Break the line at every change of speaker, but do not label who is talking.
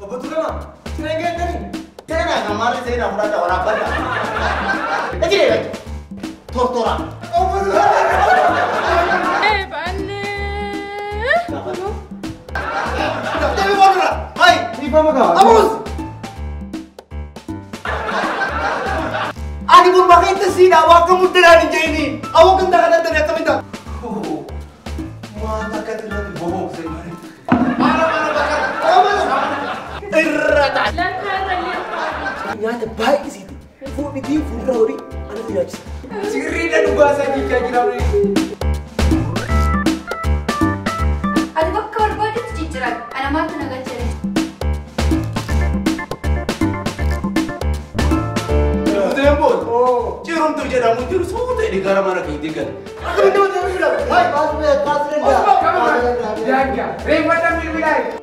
Obbo Tuulamaa, sireen geettanii? Seenaa kan maarri seenaa fudhadha waraabbadha. Ejiree gacha. Tortora. Obbo Tuulamaa.
Ee baalee.
Deebi boodura. Hayi.
Dhiifama gaa.
Abuus. Ani kun bakka siidhaa waa akka muddanaan hin jeeni. Awwa kan ta'a kanatti akkamitti ta'a? Maal akka irratti boboobse malee. Maala maala bakka. Irra ta'a.
Lakkaa irra illee.
Nyaata baay'isiiti. Fuudhitii fuuldura horii anatu nyaachisa.
Sirriidha dhugaa isaa jechaa jira.
Ati bakka barbaadetti jijjiirame. Ana maaltu na galchine?
Buteen booda. Cirumtu jedhamu jiru suuta inni gara mana keetti gala. Akkamitti wanti jedhamu? Hayi.
Daangaa. Reeffadha bilbilaa.